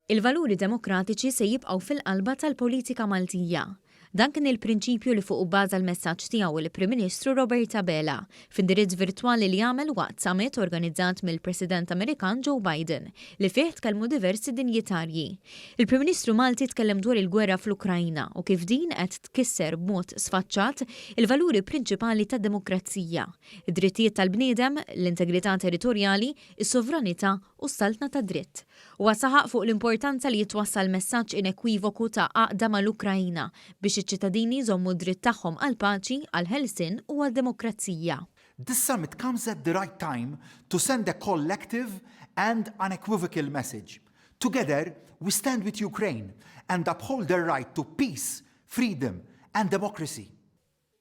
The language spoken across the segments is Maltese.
Il-valuri demokratiċi se jibqgħu fil-qalba tal-politika Maltija. Dan kien il-prinċipju li fuqu bbaża l-messaġġ tiegħu il-Prim Ministru Robert Abela, f'indirizz virtwali li għamel waqt summit organizzat mill-President Amerikan Joe Biden, li fih tkellmu diversi dinjitarji. Il-Prim Ministru Malti tkellem dwar il-gwerra fl-Ukrajna u kif din qed tkisser b'mod sfaċċat il-valuri prinċipali tad-demokrazija, id-drittijiet tal-bniedem, l-integrità territorjali, is-sovranità u s-saltna tad-dritt. Huwa saħaq fuq l-importanza li jitwassal messaġġ inekwivoku ta' għaqda mal-Ukrajna biex iċ-ċittadini jżommu d-dritt tagħhom għall-paċi, għall-ħelsien u għad-demokrazija. This summit comes at the right time to send a collective and unequivocal message. Together, we stand with Ukraine and uphold their right to peace, freedom and democracy.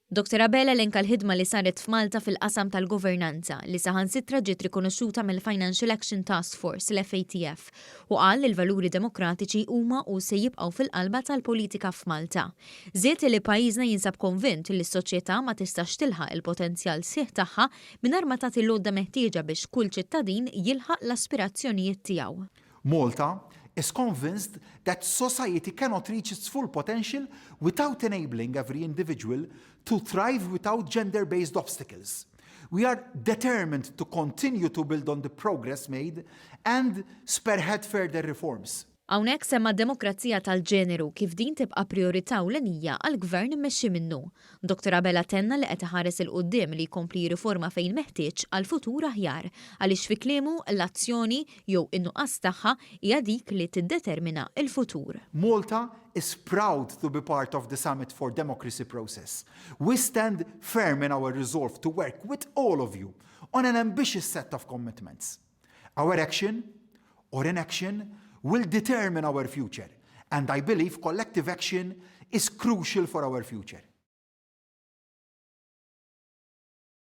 Dottor Abela elenka l-ħidma li saret f'Malta fil-qasam tal-governanza, li saħansitra ġiet rikonoxxuta mill-Financial Action Task Force, l-FATF, u qal li l-valuri demokratiċi huma u se jibqgħu fil-qalba tal-politika f'Malta. Żied li pajjiżna jinsab konvint li s-soċjetà ma tistax tilħaq il-potenzjal sħiħ tagħha mingħajr ma tagħti l-għodda meħtieġa biex kull ċittadin jilħaq l-aspirazzjonijiet tiegħu. Malta is convinced that society cannot reach its full potential without enabling every individual to thrive without gender-based obstacles. We are determined to continue to build on the progress made and spearhead further reforms. Hawnhekk semma d-demokrazija tal-ġeneru kif din tibqa' prijorità ewlenija għall-Gvern immexxi minnu. Dottor Abela tenna li qed iħares 'il quddiem li jkompli jirriforma fejn meħtieġ għal futur aħjar għaliex fi kliemu l-azzjoni jew in-nuqqas tagħha hija dik li tiddetermina l-futur. Malta is proud to be part of the Summit for Democracy process. We stand firm in our resolve to work with all of you on an ambitious set of commitments. Our action, or inaction, will determine our future, and I believe collective action is crucial for our future.